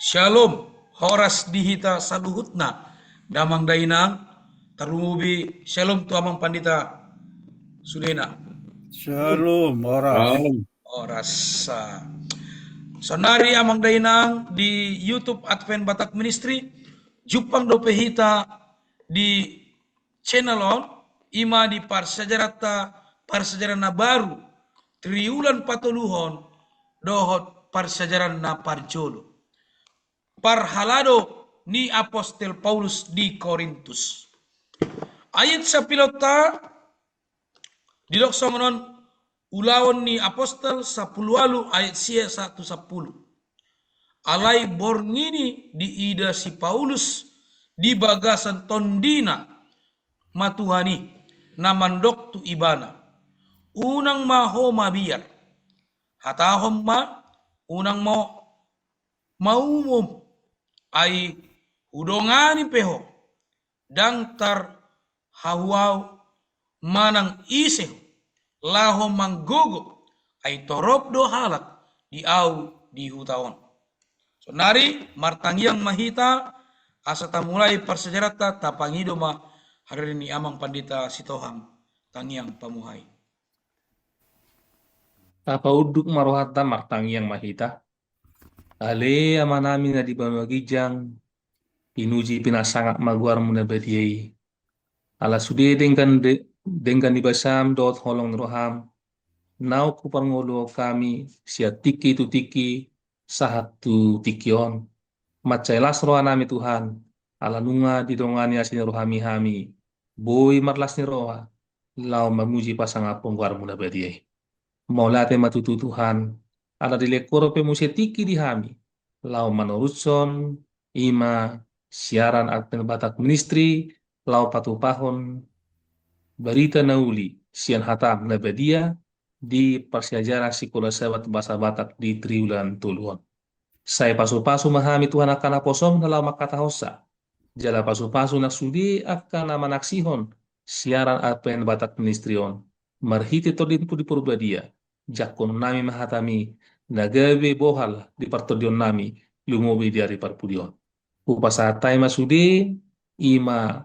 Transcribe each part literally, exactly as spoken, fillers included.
Shalom, horas di hita saluhutna, damang dainang, tarlumobi shalom tu amang pandita sudena. Shalom, horas. Shalom. Horas. Saonari amang dainang di YouTube Advent Batak Ministry, jumpang dope hita di channel on, ima di parsiajaranta, parsiajaran na baru, triwulan patoluhon, dohot parsiajaran na parjolo. Parhalado ni apostel Paulus di Korintus. Ayat sapilonta, didok songon on, Ulaon ni Apostel sampulu ualu ayat sia sahat tu sampulu. Alai borngin i diida si Paulus di bagasan tondina ma Tuhan i, na mandok tu ibana, unang ma ho mabiar. Hatahon ma, unang ma ho maumum, ai hudongani pe ho, ndang tarhahuau manang ise ho, laho manggogo, ai torop do halak di ahu di huta on. Saonari martangiang ma hita, asa tamulai parsiajaranta, tapangido ma hariri ni amang pandita Sitohang, tangiang pamuhai. Tapaunduk ma rohanta, martangiang ma hita. Ale Amanami na di banua ginjang, pinuji pinasangap ma goarmu na badia i. Ala sude denggan de-, denggan ni basam dohot holong ni roham, naung huparngoluhon hami sian tingki tu tingki sahat tu tingki on. Mansai las rohanami Tuhan, ala nunga didongani asi ni rohami hami, boi marlas ni roha, laho mamuji pasangaphon goarmu na badia i. Mauliate ma tutu Tuhan, ala dilehon Ho dope muse tingki di hami, laho manorushon ima siaran Advent Batak Ministry, laho patupahon barita na uli sian hatam na badia di parsiajaran Sikola Sabat Bahasa Batak di triwulan tolu on. Sai pasupasu ma hami Tuhan angka naposom na laho mangkatahonsa. Jala pasupasu na sude angka na manaksihon siaran Advent Batak Ministry on. Marhite Tondim Tondi Parbadia, jangkonnami ma hatami, na gabe bohal di partondionnami, lumobi di ari parpudi on. Hupasahat hami ma sude, ima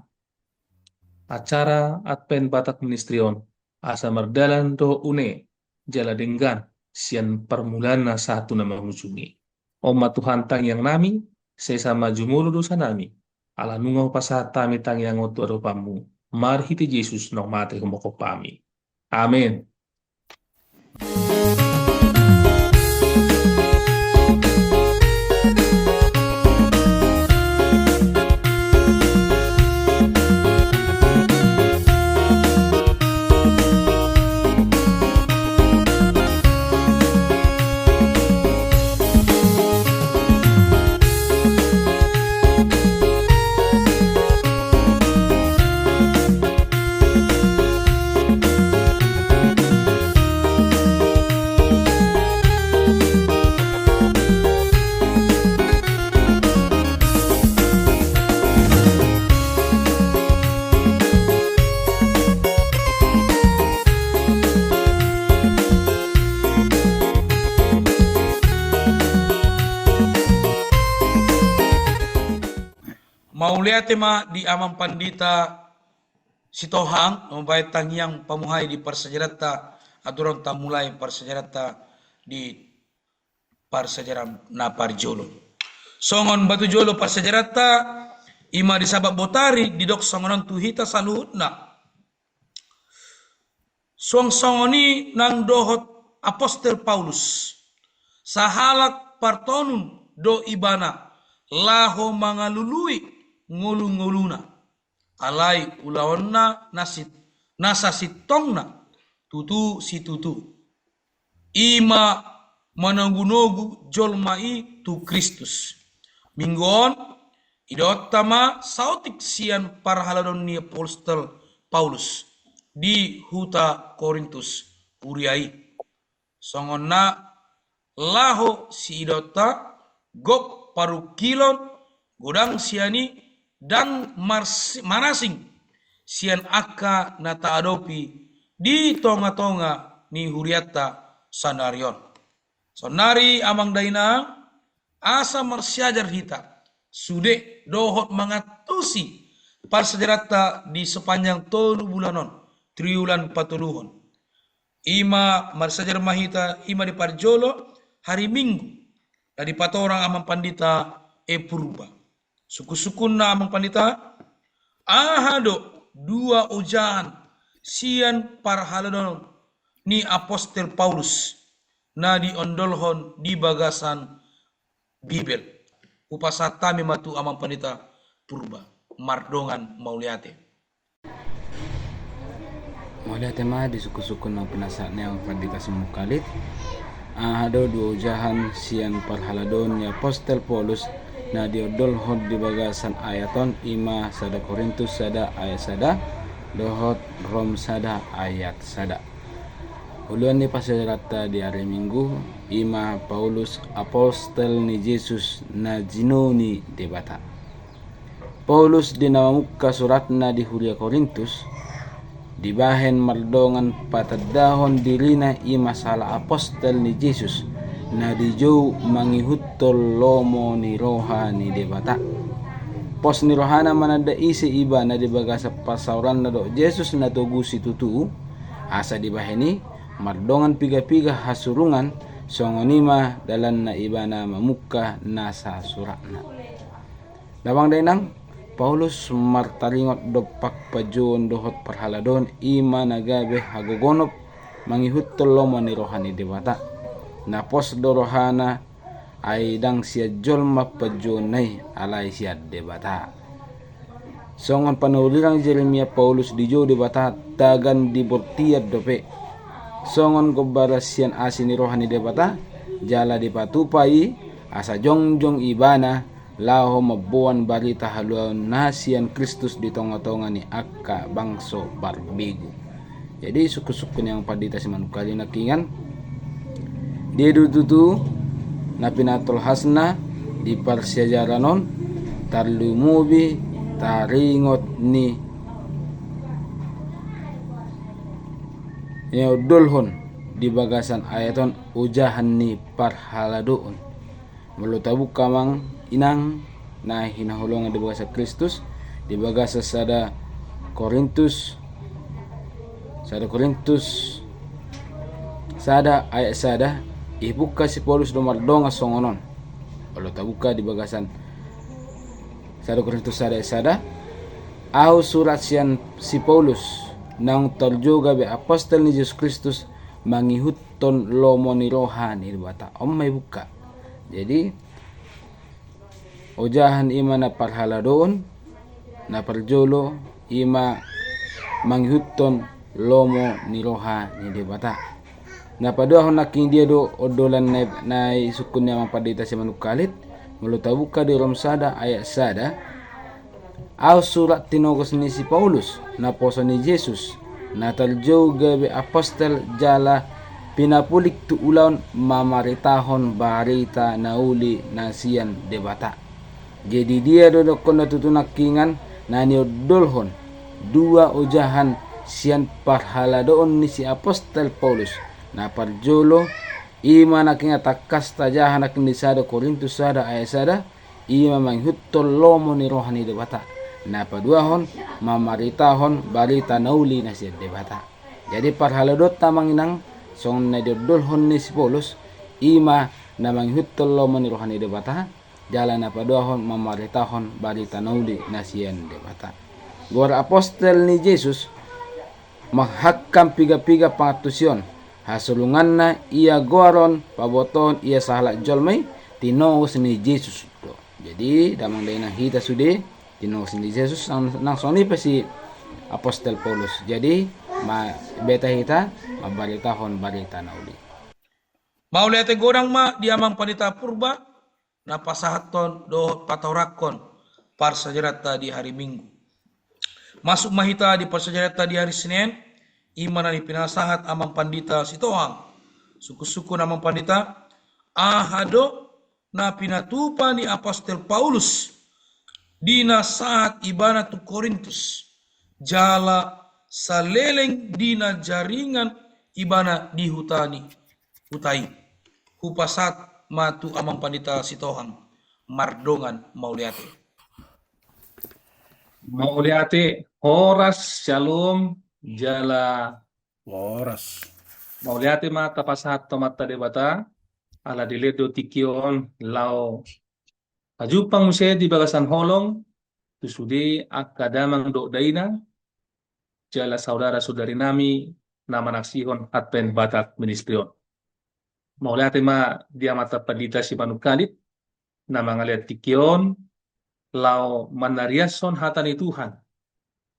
acara Advent Batak Ministry on, asa mardalan dohot une, jala denggan sian parmulaanna sahat tu na mangujungi. On ma Tuhan tangiangnami, sesa ma jumolo dosanami, ala nunga hupasahat hami tangiang on tu adopanmu, marhite Jesus naung mate humongkop hami. Amen. Mauliate ma di amang pandita Sitohang, mambahen tangiang pamuhai di parsiajaranta, andorang tamulai parsiajaranta di parsiajaran na parjolo. Songon batu jolo parsiajaranta, ima di Sabat botari, didok songon on tu hita saluhutna. Suang songon i nang dohot apostel Paulus, sahalak partonun do ibana laho mangalului ngolungoluna. Alai ulaonna na sit-, na sasintongna tutu situtu. Ima manogunogu jolma i tu Kristus. Minggu on, idaonta ma saotik sian parhaladon ni apostel Paulus di huta Korintus, huria i. Songon na laho siidaonta, gok parungkilon, godang sian i, ndang mars-, marasing sian angka na taadopi di tongatonga ni hurianta saonari on. Saonari amang dainang, asa marsiajar hita sude dohot mangantusi parsiajaranta di sepanjang tolu bulan on, triwulan patoluhon. Ima marsiajar ma hita, ima di parjolo, hari Minggu, na dipatorang Amang Pandita E Purba. Sungkun-sungkunna Amang Pandita, aha do dua ojahan sian parhaladoon ni apostel Paulus na diondolhon di bagasan Bibel? Hupasahat hami ma tu Amang Pandita Purba. Mardongan mauliate. Mauliate ma di sungkun-sungkun na pinasahat ni Amang Pandita Simanungkalit. Aha do dua ojahan sian parhaladoon ni apostel Paulus na diondolhon di bagasan ayat on, ima sada Korintus sada ayat sada dohot Rom sada ayat sada. Uluan ni parsiajaranta di ari Minggu, ima Paulus, apostel ni Jesus na jinou ni Debata. Paulus di na mamungka suratna di huria Korintus, dibahen mardongan patandahon dirina ima sahala apostel ni Jesus na dijou mangihuthon lomo ni roha ni Debata. Pos ni rohana mananda ise ibana di bagasan parsaoranna dohot Jesus na togu situtu, asa dibahen i mardongan piga-piga hasurungan, songon i ma dalanna ibana mamungka nasa suratna. Damang dainang, Paulus martaringot dompak panjouon dohot parhaladoon, ima na gabe hagogonop mangihuthon lomo ni roha ni Debata. Na pos do rohana, ai ndang sian jolma panjouonna i, alai sian Debata. Songon panurirang Jeremia, Paulus dijou Debata tagan di bortian dope. Songon gombaran sian asi ni roha ni Debata, jala dipatupa i asa jongjong ibana laho mamboan barita haluaon na sian Kristus di tonga-tonga ni angka bangso parbegu. Jadi sungkun-sungkun ni Amang Pandita Simanungkalit nangkiningan, dia do tutu na pinatolhasna di parsiajaran on, tarlumobi taringot ni na niondolhon di bagasan ayat on, ojahan ni parhaladoon. Molo tabuka, Amang Inang na hinaholongan di bagasan Kristus, di bagasan sada Korintus, sada Korintus sada ayat sada, dibuka si Paulus do mardongan songon on. Molo tabuka di bagasan sada Korintus sada ayat sada, ahu surat sian si Paulus, naung tarjou gabe apostel ni Jesus Kristus, mangihuthon lomo ni roha ni Debata. On ma dibuka. Jadi ojahan ima na parhaladoon, na parjolo ima mangihuthon lomo ni roha ni Debata. Na paduahon nangkin, dia do ondolan na, na isungkun ni Amang Pandita Simanungkalit? Molo tabuka di Rom sada ayat sada, ahu surat tinogos ni si Paulus, naposo ni Jesus, na tarjou gabe apostel jala pinapulik tu ulaon mamaritahon barita na uli na sian Debata. Jadi dia do dokkon na tutu nangkiningan na niondolhon dua ojahan sian parhaladoon ni si apostel Paulus? Na parjolo, ima nangkiningan tangkas tajaha nangkin di sada Korintus sada ayat sada, ima mangihuthon lomo ni roha ni Debata. Na paduahon, mamaritahon barita na uli na sian Debata. Jadi parhaladoonta, Amang Inang, songon na diondolhon ni si Paulus, ima na mangihuthon lomo ni roha ni Debata, jala na paduahon mamaritahon barita na uli na sian Debata. Goar apostel ni Jesus manghangkam piga-piga pangantusion. Hasurunganna ia goaron pabotohon ia sahalak jolma i, tinogos ni Jesus do. Jadi damang dainang, hita sude tinogos ni Jesus, nang, nang songon i pe si apostel Paulus. Jadi ma, beta hita mambaritahon barita na uli. Mauliate godang ma di Amang Pandita Purba na pasahathon dohot patorangkon parsiajaranta di hari Minggu. Masuk ma hita di parsiajaranta di hari Senin, ima na pinasahat Amang Pandita Sitohang. Sungkun-sungkun Amang Pandita, aha do na pinatupa ni apostel Paulus di na sahat ibana tu Korintus, jala saleleng di na jaringan ibana di huta ni, huta i? Hupasahat ma tu Amang Pandita Sitohang, mardongan mauliate. Mauliate, horas, syalom, jala horas. Mauliate ma tapasahat tu Amanta Debata, ala dilehon do tingki on laho pajumpang muse di bagasan holong tu sude angka damang dohot dainang, jala saudara-saudari nami na manaksihon Advent Batak Ministry on. Mauliate ma di Amanta Pandita Simanungkalit, na mangalean tingki on laho manariashon hata ni Tuhan,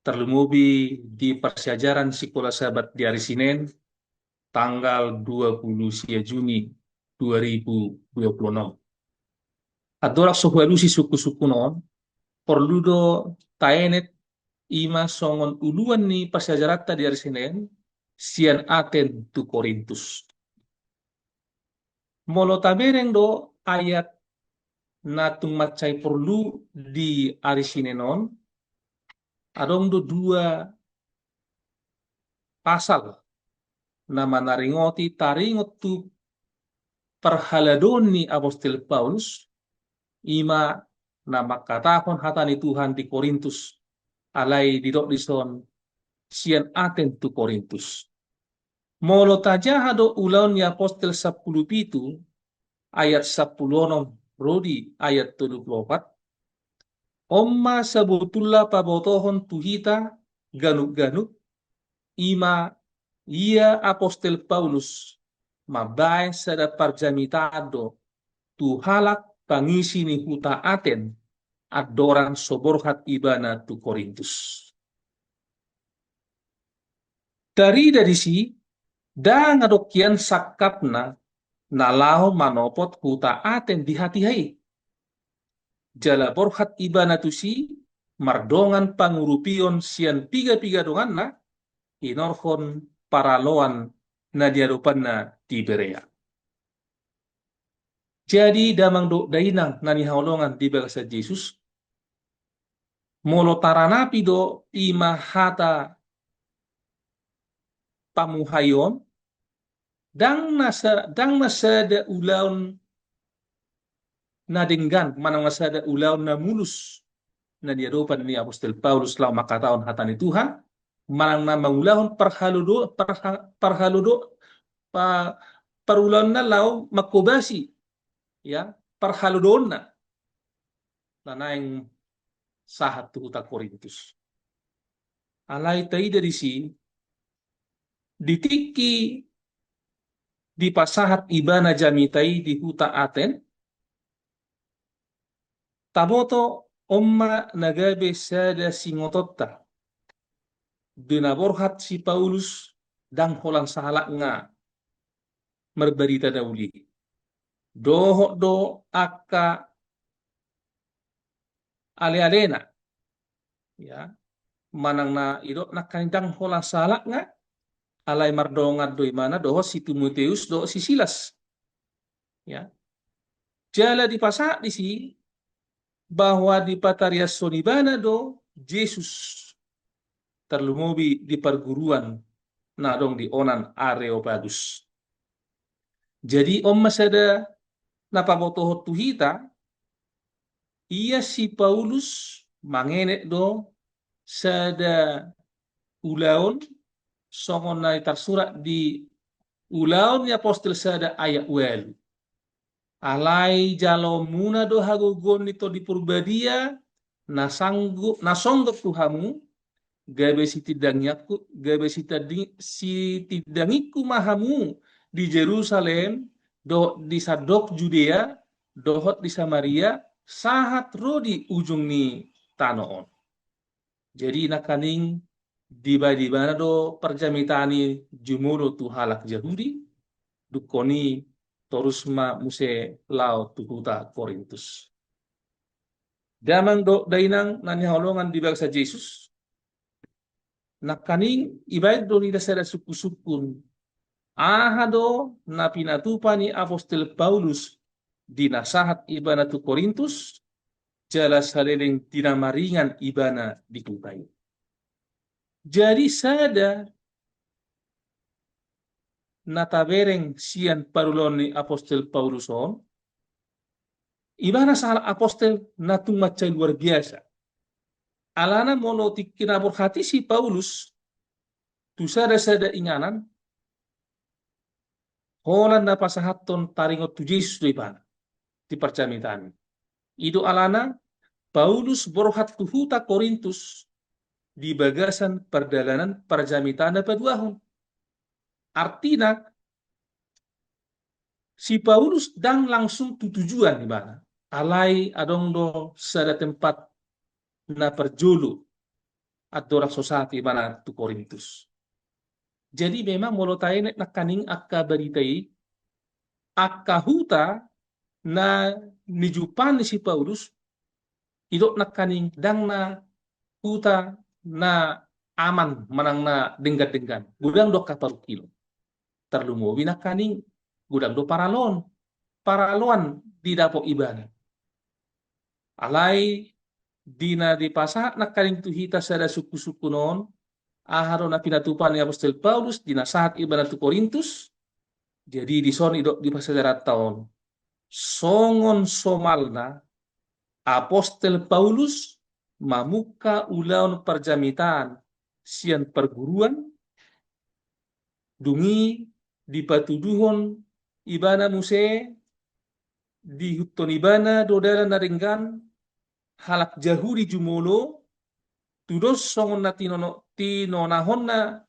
tarlumobi di parsiajaran Sikola Sabat di ari Sinen, tanggal dua puluh sia Juni dua ribu dua puluh enam. Andorang so hualusi sungkun-sungkun on, porlu do taenet, i ma songon uluan ni parsiajaranta di ari Sinen, sian Aten tu Korintus. Molo tabereng do ayat na tung mansai porlu di ari Sinen on, adong do dua pasal na manaringoti taringot tu parhaladoon ni Apostel Paulus, i ma na mangkatahon hata ni Tuhan di Korintus, alai didok dison sian Aten tu Korintus. Molo tajaha do Ulaon ni Apostel sampulu pitu, ayat sampulu onom ro di ayat tolu pulu opat, on ma sabotulna pabotohon tu hita ganup-ganup, i ma ia Apostel Paulus mambaen sada parjamitaan do tu halak pangisi ni huta Aten, andorang so borhat ibana tu Korintus. Tarida disi, ndang adong hian sangkapna na laho manopot huta Aten di hatiha i. Jala borhat ibana tusi mardongan pangurupion sian piga-piga donganna, inorhon paraloan na niadopanna di Berea. Jadi damang dohot dainang na hinaholongan di bagasan Jesus, molo taranapi do i ma hata pamuhaion, ndang na sa-, ndang na sada ulaon na denggan, manang na sada ulaon na mulus na niadopan ni Apostel Paulus laho mangkatahon hata ni Tuhan, manang na mangulahon parhalodo-, parha-, parhalodo-, pa-, parulaonna laho manghobasi, ya, parhalodoonna na naeng sahat tu huta Korintus. Alai taida disi, di tingki dipasahat ibana jamita i di huta Aten, taboto on ma na gabe sada singotonta. Di na borhat si Paulus, ndang holan sahalakna marbarita na uli. Dohot do angka ale-alena. Ya. Manang na idok nangkaning ndang holan sahalakna, alai mardongan do ibana dohot si Timoteus dohot si Silas. Ya. Jala dipasahat disi bahwa dipatariashon ibana do Jesus, tarlumobi di parguruan na adong di onan Areopagus. Jadi on ma sada na pabotohon tu hita, ia si Paulus mangenet do sada ulaon songon na tarsurat di Ulaon ni Apostel sada ayat ualu. Alai jaloonmuna do hagogoon ni Tondi Parbadia, na sanggup, na songgop tu hamu, gabe sitindangianku, gabe sitanding-, sitindangingku ma hamu di Jerusalem, dohot di sandok Judea, dohot di Samaria, sahat ro di ujung ni tano on. Jadi nangkaning dibaen ibana do parjamitaan i jumolo tu halak Jahudi, dungkon i torus ma muse laho tu huta Korintus. Damang dohot dainang na hinaholongan di bagasan Jesus, nangkaning dibaen do hita sada sungkun-sungkun. Aha do na pinatupa ni Apostel Paulus di na sahat ibana tu Korintus, jala saleleng di na maringan ibana di huta i. Jadi sada na tabereng sian parulaon ni Apostel Paulus on, Ibana sahalak apostel na tung mansai luar biasa. Alana molo tingki na borhat i si Paulus tu sada-sada inganan, holan na pasahathon taringot tu Jesus do ibana di parjamitaan i. I do alana Paulus borhat tu huta Korintus di bagasan pardalanan parjamitaan na paduahon. Artina, si Paulus ndang langsung tu tujuan ibana. Alai adong do sada tempat na parjolo andorang so sahat ibana tu Korintus. Jadi memang molo taenet nangkaning angka barita i, angka huta na nijumpang ni si Paulus, i do nangkaning ndang na huta na aman manang na denggan-denggan. Godang do angka parungkilon. Tarlumobi nangkaning godang do paraloan, paraloan didapot ibana. Alai di na dipasahat nangkaning tu hita sada sungkun-sungkun on, aha do na pinatupa ni apostel Paulus di na sahat ibana tu Korintus? Jadi dison i do di parsiajaranta on, songon somalna apostel Paulus mamungka ulaon parjamitaan sian parguruan, dung i dipatuduhon ibana muse, diihuthon ibana do dalan na denggan, halak Jahudi jumolo, tudos songon na tinono-, tinonahonna,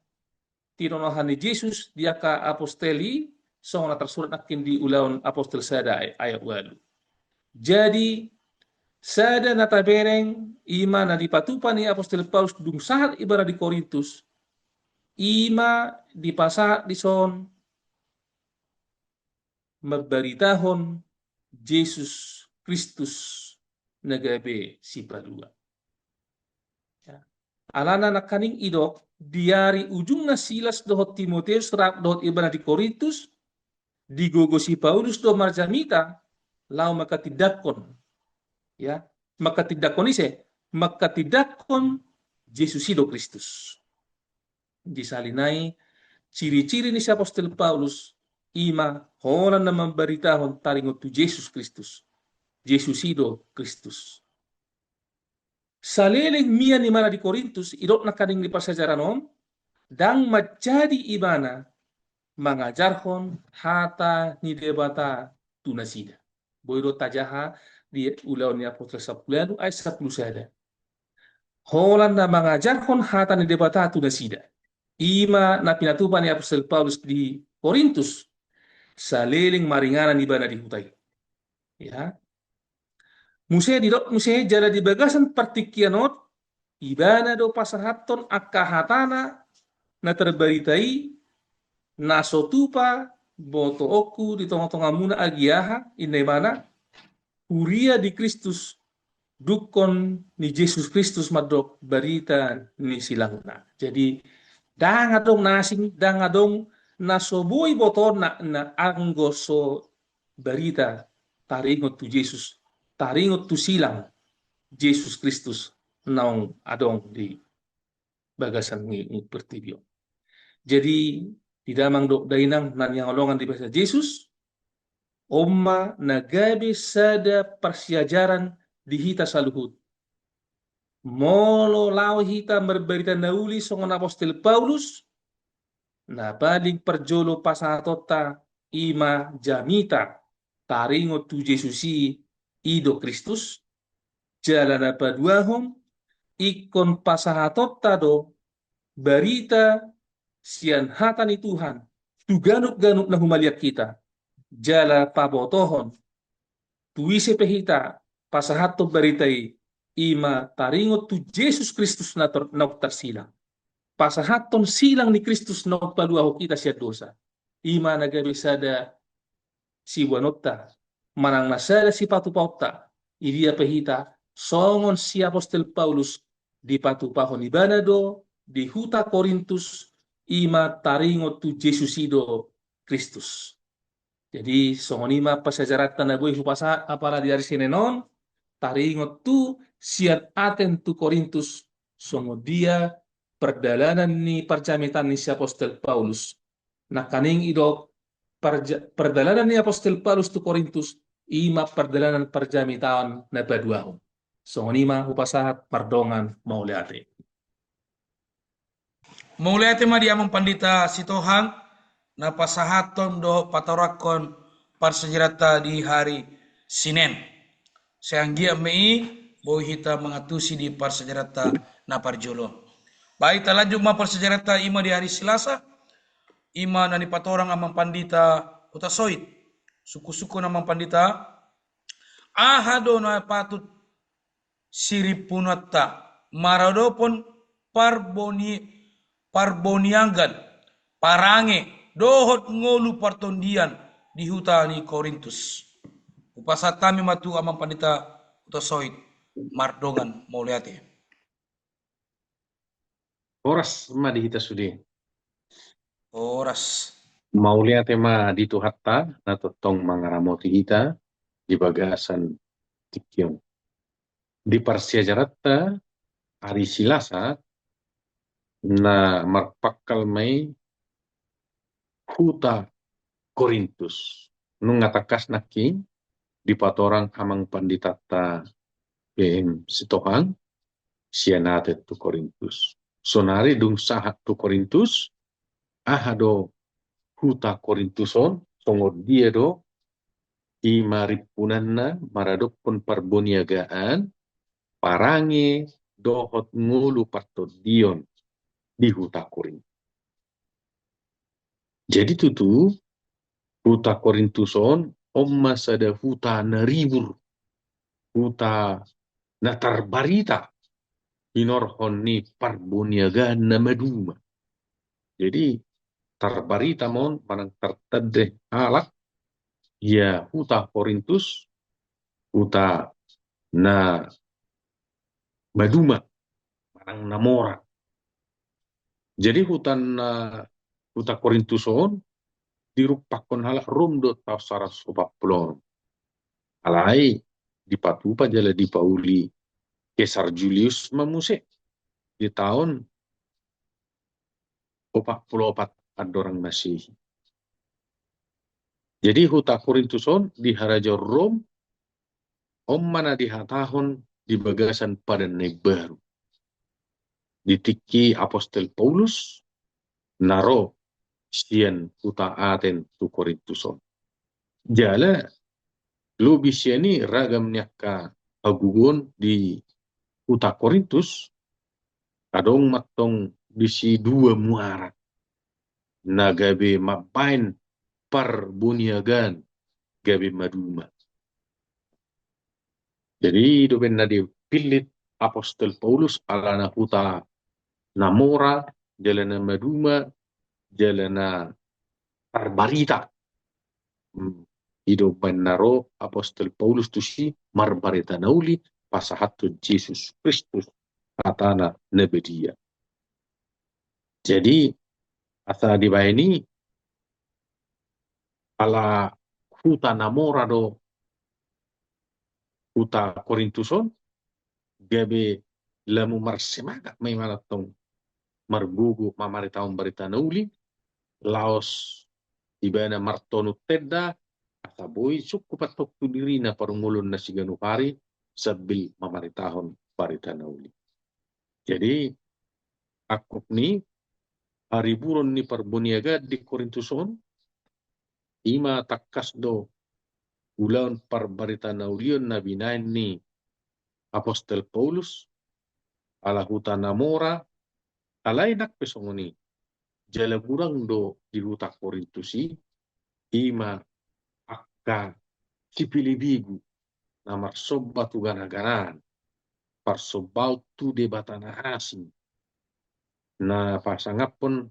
tinonahan ni Jesus di angka apostel i, songon na tarsurat nangkin di Ulaon Apostel sada ay-, ayat ualu. Jadi, sada na tabereng, i ma na dipatupa ni apostel Paulus dung sahat ibana di Korintus, i ma dipasahat dison mambaritahon Jesus Kristus na gabe sipalua. Ya. Alana nangkaning i do, di ari ujungna Silas dohot Timoteus rap dohot ibana di Korintus, digogo si Paulus do marjamita, laho mangkatindangkon. Ya, mangkatindangkon ise? Mangkatindangkon Jesus i do Kristus. Di sahali nai, ciri-ciri ni si apostel Paulus, i ma holan na mambaritahon taringot tu Jesus Kristus. Jesus i do Kristus. Saleleng mian ibana di Korintus, i do nangkaning di parsiajaran on, ndang manjadi ibana mangajarhon hata ni Debata tu nasida. Boi do tajaha di Ulaon ni Apostel sampulu ualu ayat sampulu sada. Holan na mangajarhon hata ni Debata tu nasida. I ma na pinatupa ni apostel Paulus di Korintus, saleleng maringanan ibana di huta i. Ya. Muse didok muse jala di bagasan partingkian on, ibana do pasahathon angka hatana na tarbarita i, na so tupa botoonku di tonga-tongamuna agi aha, inna ibana, huria di Kristus, dungkon ni Jesus Kristus mandok barita ni silangna. Jadi, ndang adong na asing, ndang adong na so boi botoonna, na anggo so barita taringot tu Jesus, taringot tu silang Jesus Kristus naung adong di bagasan ni, ni portibi on. Jadi, di damang dohot dainang na niangolongan di basa Jesus, on ma na gabe sada parsiajaran di hita saluhut. Molo laho hita marbarita na uli songon apostel Paulus, na paling parjolo pasahatonta i ma jamita taringot tu Jesus i, i do Kristus, jala na paduahon, ingkon pasahatonta do barita sian hata ni Tuhan tu ganup-ganup na humaliang hita, jala pabotohon tu ise pe hita pasahathon barita i, i ma taringot tu Jesus Kristus na tor-, naung tarsilang. Pasahathon silang ni Kristus naung paluahon hita sian dosa. I ma na gabe sada siboanonta, manang na sada sipatupaonta, i dia pe hita, songon si apostel Paulus, dipatupahon ibana do di huta Korintus, i ma taringot tu Jesus i do Kristus. Jadi, songon i ma parsiajaranta na boi hupasahat apala di ari Senin on, taringot tu sian Aten tu Korintus, songon dia pardalanan ni parjamitaan ni si apostel Paulus. Nangkaning i do parja-, pardalanan ni apostel Paulus tu Korintus, i ma pardalanan parjamitaon na paduahon. Songon i ma hupasahat mardongan mauliate. Mauliate ma di Amang Pandita Sitohang, na pasahathon dohot patoranghon parsiajaranta di hari Sinen. Sai anggiat ma i boi hita mangantusi di parsiajaranta na parjolo. Baik, talanjut ma parsiajaranta i ma di hari Silasa, i ma na nipatorang Amang Pandita Hutasoit. Sungkun-sungkun Amang Pandita, aha do na patut sirimpunonta maradophon parboni-, parboniagan, parange, dohot ngolu partondian di huta ni Korintus. Hupasahat hami ma tu Amang Pandita Hutasoit mardongan mauliate. Horas ma di hita sude. Horas. Mauliate ma di Tuhanta na tongtong mangaramoti hita di bagasan tingki on. Di parsiajaranta hari Silasa na marpangkal ma i huta Korintus. Nunga tangkas nangkin dipatorang Amang Panditanta P M Sitohang sian Aten tu Korintus. Sonari dung sahat tu Korintus, aha do huta Korintus on, songon dia do, i ma rimpunanna maradophon parboniagaan, parange, dohot ngolu partondion di huta Korintus. Jadi tutu, huta Korintus on, on ma sada huta na ribur, huta na tarbarita, hinorhon ni parboniagaan na maduma. Jadi, tarbarita ma on manang tartanda halak, ia huta Korintus, huta na maduma, manang na mora. Jadi huta na, huta Korintus on dirumpakkon halak Rom do taon saratus opat pulu onom. Alai dipatupa jala dipauli Kesar Julius ma muse di taon opat pulu opat andorang Masehi. Jadi huta Korintus on di harajaon Rom, on ma na dihatahon di bagasan Padan na Imbaru. Di tingki Apostel Paulus na ro sian huta Aten tu Korintus on. Jala lobi sian i ragam ni angka hagogoon di huta Korintus, adong mantong disi dua muara na gabe mambaen parboniagaan gabe maduma. Jadi i do umbaen na dipillit Apostel Paulus alana huta na mora, jala na maduma, jala na tarbarita. Hmm. I do umbaen na ro Apostel Paulus tusi marbarita na uli pasahathon Jesus Kristus, hatana na badia. Jadi asa dibaen i, ala huta na mora do huta Korintus on, gabe lamu marsemangat ma i manang tong margogo mamaritahon barita na uli, laos ibana martonun tenda, asa boi sungkup antong tu dirina parngoluon na siganup ari sambil mamaritahon barita na uli. Jadi angkup ni hariburon ni parboniagaan di Korintus on, i ma tangkas do ulaon parbarita na uli on na binaen ni Apostel Paulus, ala huta na mora, alai nang pe songon i, jala godang do di huta Korintus i, i ma angka sipelebegu na marsomba tu ganaganaan, parsombaon tu debata na asing, na pasangaphon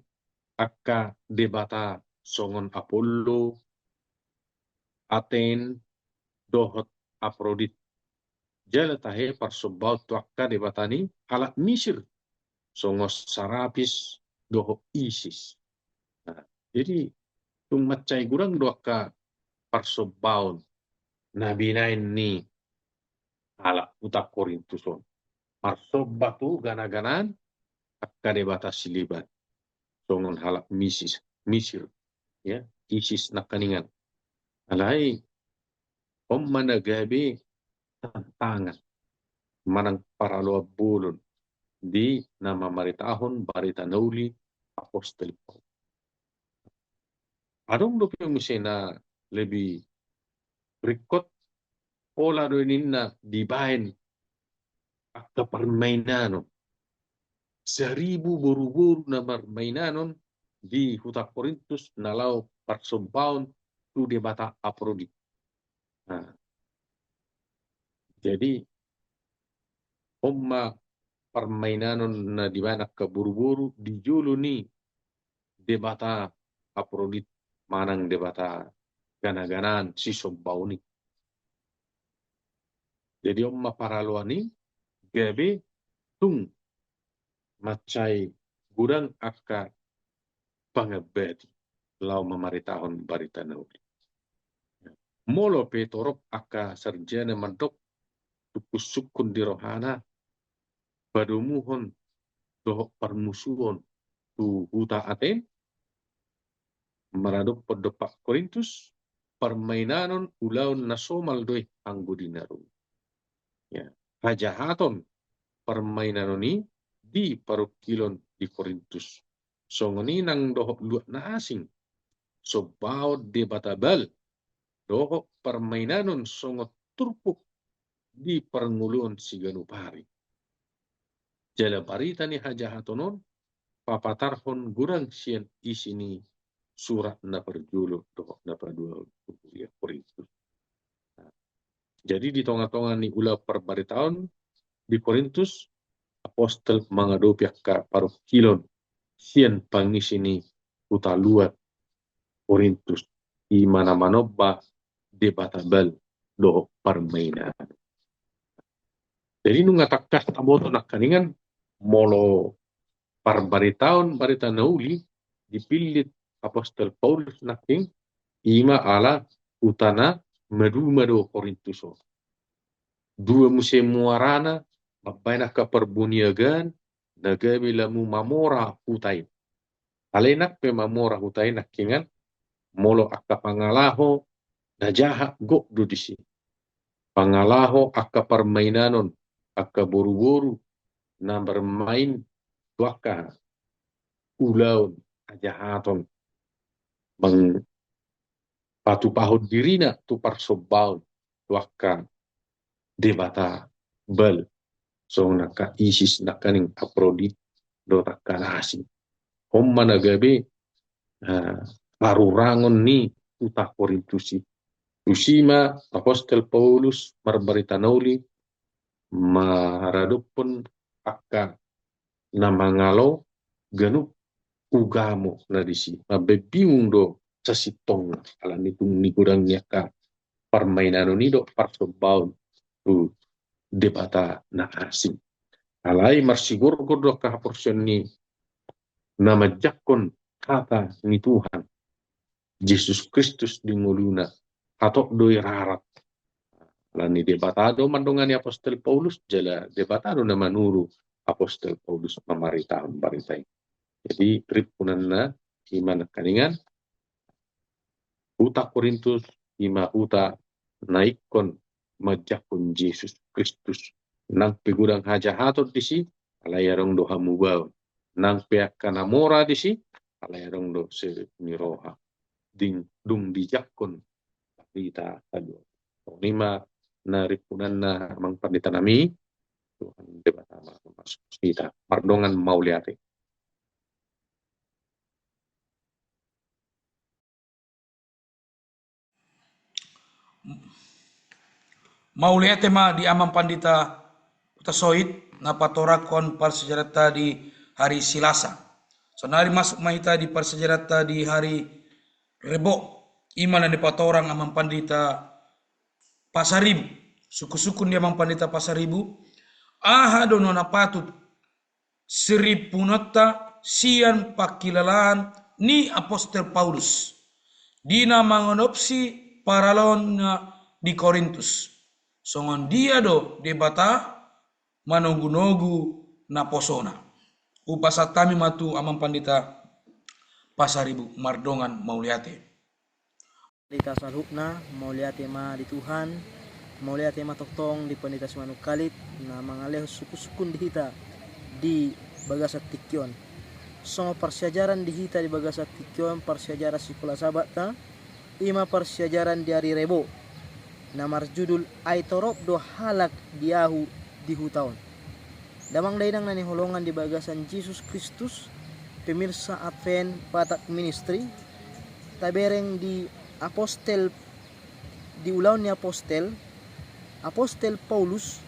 angka debata songon Apollo, Aten, dohot Aprodit. Jala tahe parsombaon tu angka debata ni halak Misir, songon Sarapis dohot Isis. Nah, jadi tung mansai godang do angka parsombaon na binaen ni halak huta Korintus on. Marsomba tu ganaganaan angka debata sileban, songon halak Misis-, Misir, ya, Isis nangkiningan. Alai On ma na gabe tantangan manang paraloan bolon di na mamaritahon barita na uli apostel Paulus. Adong dope muse na lebih ringkot, pola do ninna dibaen angka parmainanon. Saribu boruboru na marmainanon di huta Korintus na laho parsombaon tu debata Aprodit. Nah, jadi on ma parmainanon na dibaen angka boruboru di jolo ni debata Aprodit manang debata ganaganaan sisombaon i. Jadi on ma paraloan i gabe tung mansai godang angka pangambati laho mamaritahon barita na uli. Molo pe torop angka sarjana mandok sungkunsungkun di rohana padomuhon dohot parmusuon tu huta Aten, maradophon dompak Korintus, parmainanon ulaon na somal do i anggo di na ro. Ya, hajahaton parmainanon i di parungkilon di Korintus. Songon i nang dohot luat na asing, sombaon debata Baal, dohot parmainanon songon turpuk di parngoluon siganup ari. Jala barita ni hajahaton on papatarhon godang sian isi ni surat na parjolo dohot na paduahon tu huria Korintus. Jadi di tongatonga ni ulaon parbaritaon di Korintus, apostel mangadopi angka parungkilon sian pangisi ni huta luat Korintus, i ma na manomba debata Baal dohot parmainan. Jadi nunga tangkas taboto nangkaningan, molo parbaritaon barita na uli dipillit apostel Paulus nangkin, i ma ala huta na maduma do Korintus on. Dua muse muarana, mambaen angka parboniagaan na gabe lamu mamora huta i. Alai nang pe mamora huta i nangkingan, molo angka pangalaho na jahat gok do disi. Pangalaho angka parmainanon, angka boruboru na bermain tu angka ulaon hajahaton, mangpatupahon dirina tu parsombaon tu angka debata Baal, songon angka Isis nangkaning, Aprodit dohot angka na asing. On ma na gabe, ah, harurangon ni huta Korintus i. Tusi ma apostel Paulus marbarita na uli maradophon angka na mangalo ganup ugamo na disi. Mambaen bingung do sasintongna, alani tung ni godang ni angka parmainanon i dohot parsombaon tu debata na asing. Alai marsigorgor do angka haporseaon ni na manjangkon hata ni Tuhan Jesus Kristus di ngoluna, hatop do i rarat. Alani Debata do mandongani apostel Paulus, jala Debata do na manuru apostel Paulus mamaritahon barita i. Jadi rimpunanna i ma nangkaningan, huta Korintus i ma huta na ingkon manjangkon Jesus Kristus. Nang pe godang hajahaton disi, alai adong do hamubaon. Nang pe angka na mora disi, alai adong do sesat ni roha. Dung, dung dijangkon barita haluaon. Songon i ma na rimpunanna amang pandita nami, Tuhan Debata ma mamasu-masu hita. Mardongan mauliate. Mauliate ma di amang pandita Hutasoit na patorangkon parsiajaranta di hari Silasa. Saonari masuk ma hita di parsiajaranta di hari Rebo, i ma na nipatorang amang pandita Pasaribu. Sungkunsungkun di amang pandita Pasaribu, aha do na patut sirimpunonta sian pangkilalaan ni apostel Paulus di na mangadopsi paralaonna di Korintus? Songon dia do Debata manogunogu naposona? Hupasahat hami ma tu amang pandita Pasaribu, mardongan mauliate. Hita saluhutna, mauliate ma di Tuhan, mauliate ma tongtong di Pandita Simanungkalit na mangalehon sungkun-sungkun di hita di bagasan tingki on. Songon parsiajaran di hita di bagasan tingki on, parsiajaran sikola Sabatta, ima parsiajaran di ari Rebo na marjudul Ai Torop do Halak di Ahu di Huta on. Damang dainang na hinaholongan di bagasan Jesus Kristus, pemirsa Advent Batak Ministry, tabereng di apostel, di Ulaon ni Apostel, Apostel Paulus,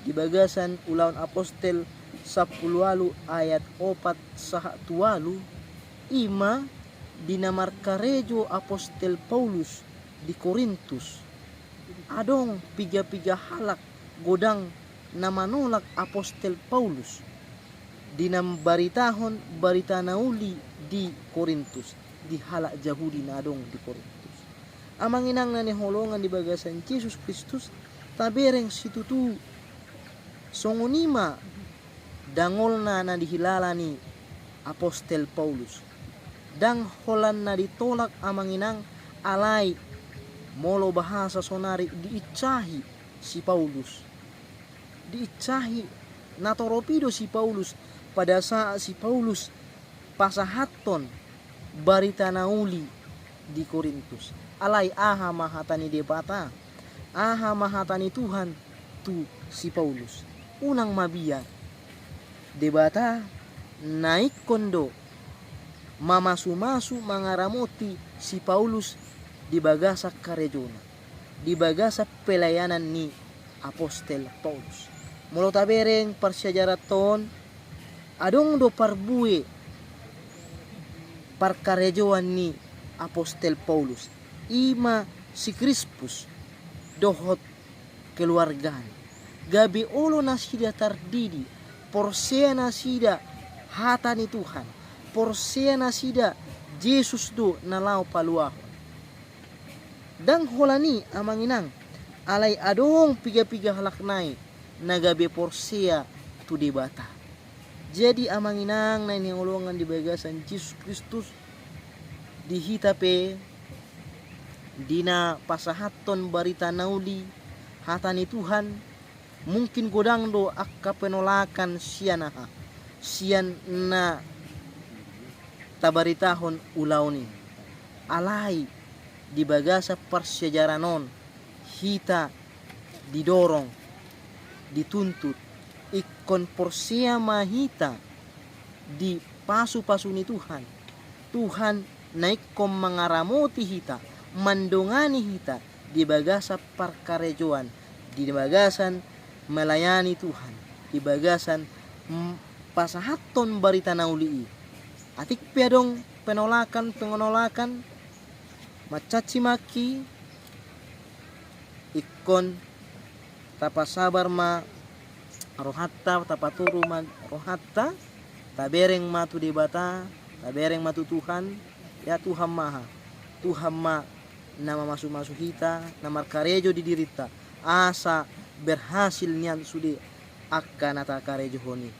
di bagasan Ulaon Apostel sampulu ualu ayat opat sahat tu ualu, ima di na markarejo Apostel Paulus di Korintus. Adong piga-piga halak godang na manolak Apostel Paulus di na mambaritahon barita na uli di Korintus, di halak Jahudi na adong di Korintus. Amang inang na hinaholongan di bagasan Jesus Kristus, tabereng situtu songon i ma dangolna na dihilala ni Apostel Paulus. Ndang holan na ditolak amang inang, alai molo bahasa sonari diinsahi si Paulus. Diinsahi, na torop i do si Paulus, pada saat si Paulus pasahathon barita na uli di Korintus. Alai aha ma hata ni Debata? Aha ma hata ni Tuhan tu si Paulus? Unang mabiar. Debata na ingkon do mamasu-masu mangaramoti si Paulus di bagasan karejona, di bagasan pelayanan ni Apostel Paulus. Molo tabereng parsiajaran on, adong do parbue parkarejoan ni Apostel Paulus, ima si Krispus dohot keluargana. Gabe olo nasida tardidi, porsea nasida hata ni Tuhan, porsea nasida Jesus do na laho paluahon. Ndang holan i amang inang, alai adong piga-piga halak nai na gabe porsea tu Debata. Jadi amang inang na hinaholongan di bagasan Jesus Kristus, di hita pe di na pasahathon barita na uli, hata ni Tuhan, mungkin godang do angka penolakan sian aha, sian na tabaritahon ulaon i. Alai di bagasan parsiajaran on, hita didorong, dituntut, ingkon porsea ma hita di pasu-pasu ni Tuhan. Tuhan na ingkon mangaramoti hita, mandongani hita di bagasan parkarejoan, di bagasan melayani Tuhan, di bagasan, mm, pasahathon barita na uli i. Atik pe adong penolakan, pengonolakan, mancaci maki, ingkon tapasabar ma rohanta, tapatoru ma rohanta, tabereng ma tu Debata, tabereng ma tu Tuhan. Ya Tuhan ma aha? Tuhan ma na mamasu-masu hita, na markarejo di dirinta, asa berhasil nian sude angka na takarejohon i.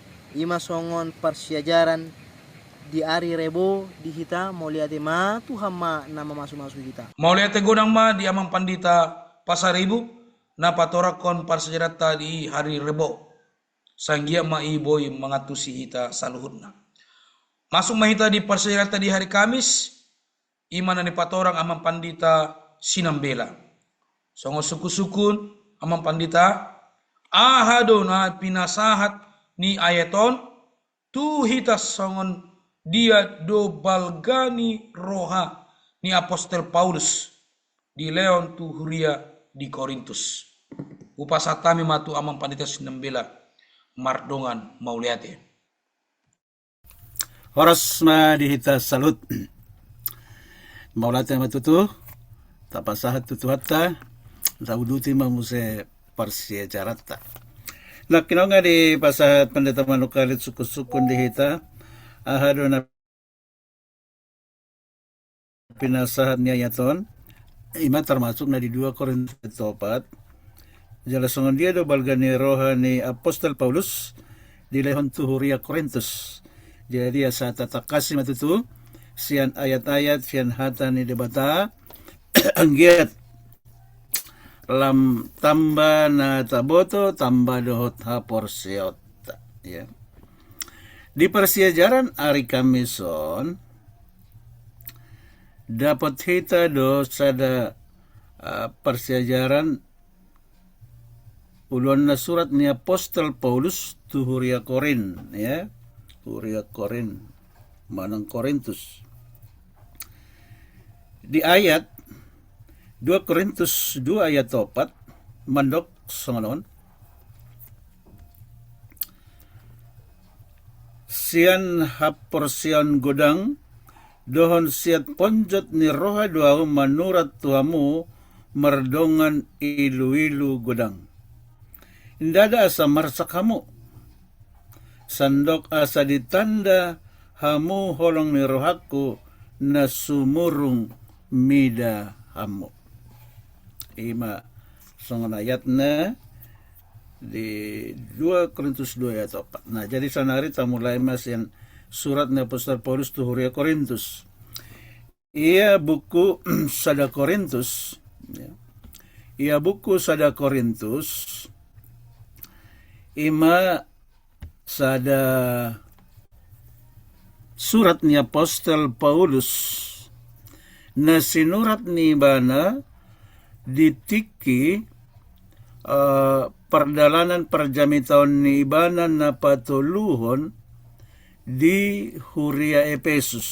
Ima songon parsiajaran di ari Rebo di hita, mauliate ma, Tuhan ma na mamasu-masu hita. Mauliate godang ma di Amang Pandita Pasaribu, na patorangkon parsiajaranta di hari Rebo. Sanggiat ma i boi mangantusi hita saluhutna. Masuk ma hita di parsiajaranta di hari Kamis, ima na nipatorang Amang Pandita Sinambela. Songon sungkun-sungkun Amang Pandita, aha do na pinasahat ni ayat on tu hita songon dia do balga ni roha ni Apostel Paulus dilehon tu huria di Korintus. Hupasahat hami ma tu Amang Pandita Sinambela, mardongan mauliate. Horas ma di hita saluhut. Mauliate ma tutu, tapasahat tu Tuhanta, tauduti ma muse parsiajaranta. Nangkin on nga dipasahat Pandita Manungkalit sungkun-sungkun di hita, aha do na pinasahat ni ayat on, ima termasuk na di dua Korintus opat, jala songon dia do balga ni roha ni Apostel Paulus dilehon tu huria Korintus. Jadi asa tatangkasi ma tutu, sian ayat-ayat, sian hata ni Debata, anggiat lam tamba na taboto, tamba dohot haporseaonta, ya. Di parsiajaran ari Kamis on, dapot hita do sada, ah, parsiajaran uluanna surat ni apostel Paulus tu huria Korint, ya. Huria Korint, manang Korintus. Di ayat dua Korintus dua ayat opat, mandok songon on. Sian haporseaon godang, dohot siat ponjot ni roha do ahu manurat tu hamu mardongan iluilu godang. Ndada asa marsak hamu. Sandok asa ditanda hamu holong ni rohangku na sumurung mida hamu. Ima songon ayatna di dua Korintus dua ayat opat. Nah, jadi saonari tamulai ma sian surat ni apostel Paulus tu huria Korintus. Ia buku sada Korintus, ya. Ia buku sada Korintus, ima sada surat ni apostel Paulus na sinurat ni ibana di tingki, eh, pardalanan parjamitaon ni ibana na patoluhon di huria Epesus.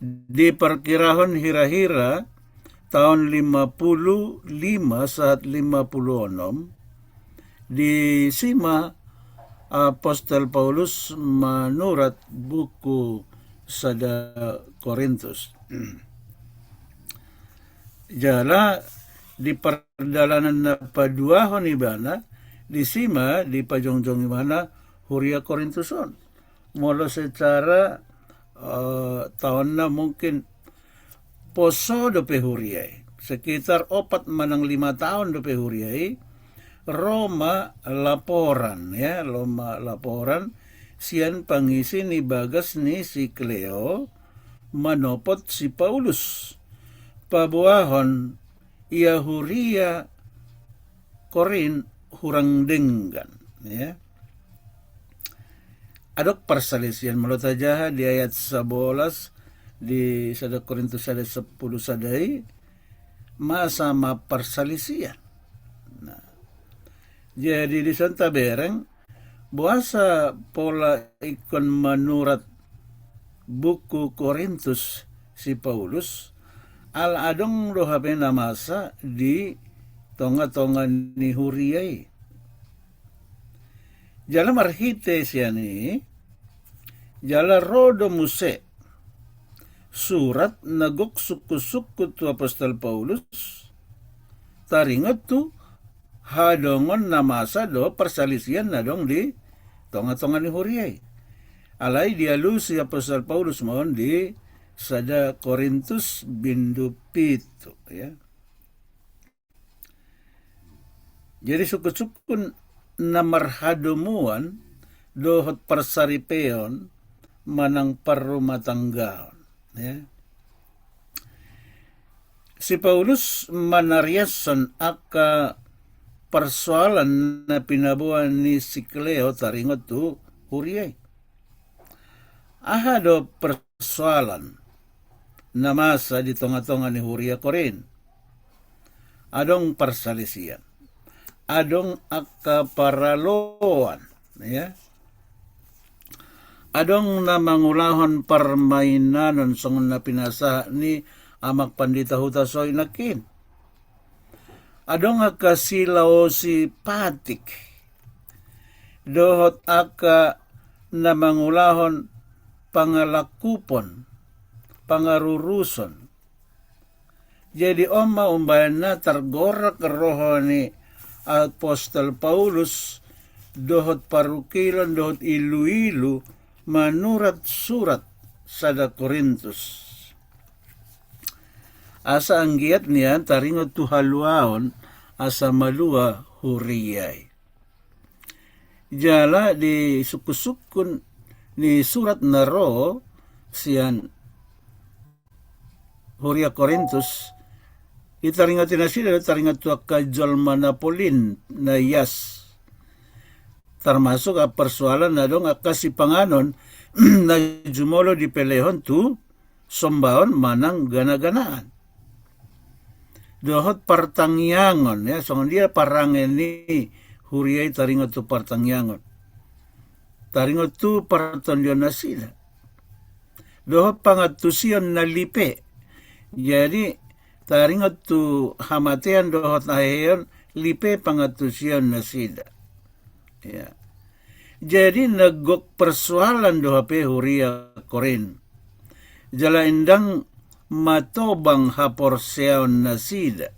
Diparkirahon hira-hira taon lima pulu lima sahat lima pulu onom, disi ma apostel Paulus manurat buku sada Korintus. Jala di pardalanan na paduahon ibana, disi ma dipajongjong ibana huria Korintus on. Molo secara, eh, taonna mungkin poso dope huria i. Sekitar opat manang lima taon dope huria i, ro ma laporan, ya, ro ma laporan sian pangisi ni bagas ni si Kleo manopot si Paulus. Paboahon ia huria Korint hurang denggan, ya. Adong parsalisian molo tajaha di ayat sabolas di sada Korintus sada sapulu sada i, masa ma parsalisian. Nah, jadi dison tabereng, boasa pola ingkon manurat buku Korintus si Paulus, ala adong do hape na masa di tonga-tonga ni huria i. Jala marhite sian i, jala ro do muse surat na gok sungkun-sungkun tu apostel Paulus, taringot tu hadongon na masa dohot parsalisian na adong di tonga-tonga ni huria i. Alai dialusi apostel Paulus ma on di sada Korintus bindu pitu, ya. Jadi sungkun-sungkun na marhadomuan dohot parsaripeon manang parrumatanggaon, ya. Si Paulus manariashon angka parsoalan na pinaboa ni si Kleo taringot tu huria i. Aha do persoalan na masa di tonga-tonga ni huria Korint? Adong parsalisian, adong angka paraloan, ya. Adong na mangulahon parmainanon songon na pinasahat ni amak pandita huta soi nangkin. Adong angka silaosi patik dohot angka na mangulahon pangalangkupon, pangaruruson. Jadi on ma umbahen na targorak roha ni apostel Paulus dohot parungkilon dohot ilu-ilu manurat surat sada Korintus. Asa anggiat nian taringot tu haluaon asa malua huria i. Jala di sungkun-sungkun ni surat na ro sian huria Korintus, ditaringoti nasida do taringot tu angka jolma na polin, na ias. Termasuk a persoalan na adong angka sipanganon na jumolo dipelehon tu sombaon manang gana-ganaan. Dohot partangiangon, ya, songon dia parange ni huria i taringot tu partangiangon. Taringot tu partondion nasida. Dohot pangantusion na lipe. Jadi, taringot tu hamatean dohot haheheon, lipe pangantusion nasida. Ya. Jadi na gok persoalan do hape huria Korint. Jala ndang matobang haporseaon nasida.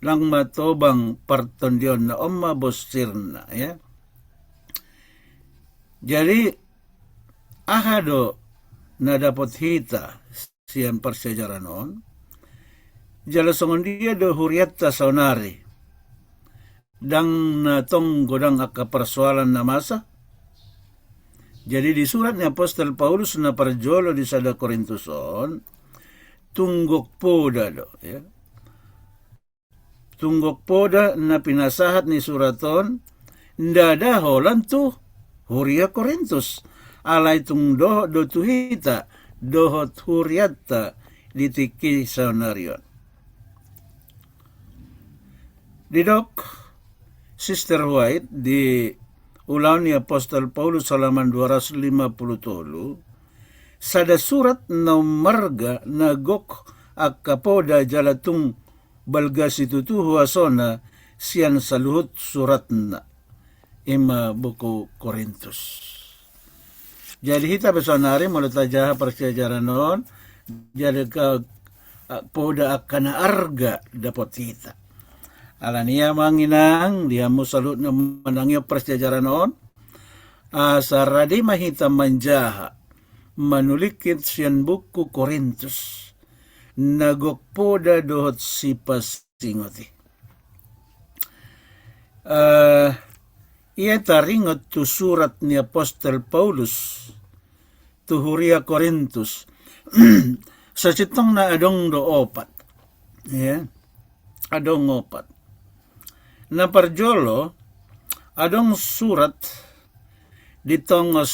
Ndang matobang partondiononna, on ma bostirna, ya. Jadi, aha do na dapot hita sian parsiajaran on? Jala songon dia do hurianta saonari? Ndang na tong godang angka persoalan na masa? Jadi di surat ni apostel Paulus na parjolo di sada Korintus on, tung gok poda do, ya. Tung gok poda na pinasahat ni surat on, ndada holan tu huria Korintus, alai tung dohot do tu hita, dohot hurianta di tingki saonari on. Didok Sister White di Ulaon ni Apostel Paulus halaman dua ratus lima puluh tolu, sada surat na ummarga na gok angka poda jala tung balga situtu huasona sian saluhut suratna, ima buku Korintus. Jadi hita pe saonari molo tajaha parsiajaran on, jadi angka, a, poda angka na arga dapot hita. Alani i amang inang, di hamu saluhut na manangihon parsiajaran on, asa rade ma hita manjaha manulingkit sian buku Korintus na gok poda dohot sipasingot i. Eh, ia taringot tu surat ni apostel Paulus tu huria Korintus. Sasintongna adong do opat. Ya. Adong opat. Na parjolo, adong surat ditongos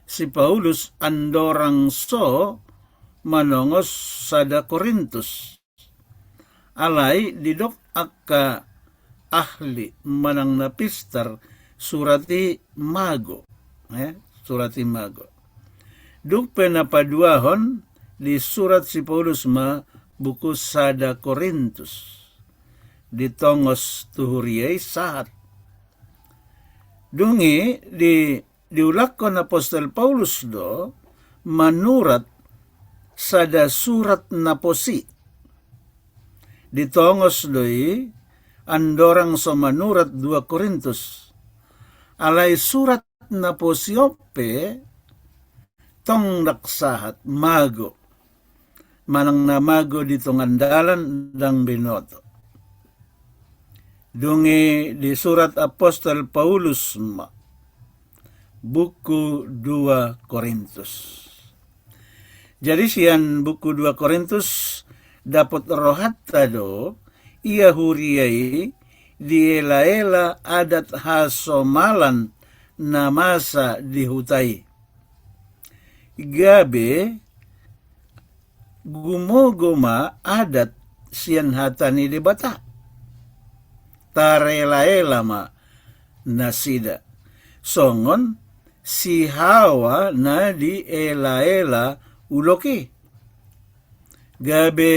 si Paulus andorang so manongos sada Korintus. Alai didok angka ahli manang na pistar surat i mago. Eh, surat i mago. Dung pe na paduahon di surat si Paulus ma buku sada Korintus. Ditongos tu huria i sahat. Dung i di diulakhon apostel Paulus do manurat sada surat na posi. Ditongos do i andorang so manurat dua Korintus. Alai surat na posi on pe tong ndang sahat, mago. Manang na mago di tongan dalan ndang binoto. Dung i di surat apostel Paulus ma buku dua Korintus. Jadi sian buku dua Korintus dapot rohanta do ia huria i dielaela adat hasomalan na masa di huta i. Gabe gumogo ma adat sian hata ni Debata. Tarelaela ma nasida songon si Hawa na dielaela ulok i. Gabe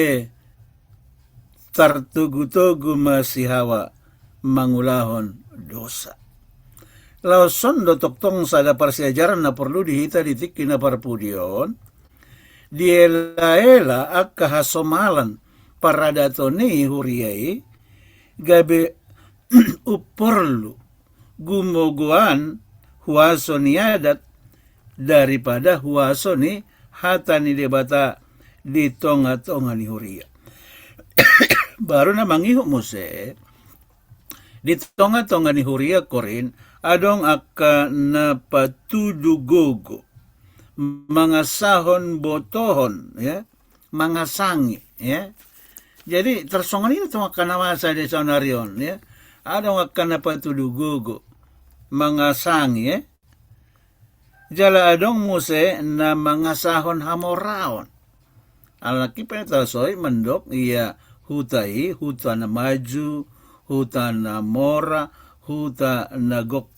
tartogutogu ma si Hawa mangulahon dosa. Laos on do tongtong sada parsiajaran na porlu di hita di tingki na parpudi on, dielaela angka hasomalan paradaton ni huria i, gabe umporlu gumogoan huaso ni adat daripada huaso ni hata ni Debata di tongatonga ni huria. Baru na mangihut muse di tongatonga ni huria Korint adong angka na patudu gogo mangasahon botohon, ya, mangasangi, ya. Jadi tarsongon i do tong angka na masa di saonari on, ya. Adong angka na patudu gogo mangasangi, ya. Jala adong muse na mangasahon hamoraon. Alana nangkin pe na tarsongon i mandok ia huta i, huta na maju, huta na mora, huta na gok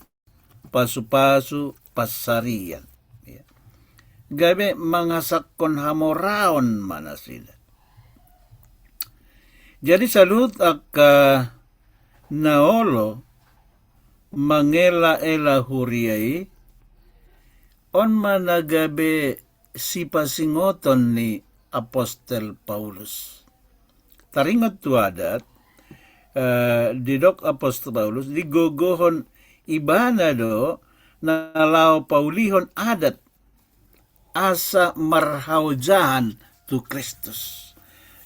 pasupasu pansarian. Ya. Gabe mangasahon hamoraon ma nasida. Jadi saluhut angka na olo mangelaela huria i, on ma na gabe sipasingoton ni apostel Paulus. Taringot tu adat, eh, didok apostel Paulus, digogohon ibana do na laho paulihon adat asa marhaojahan tu Kristus.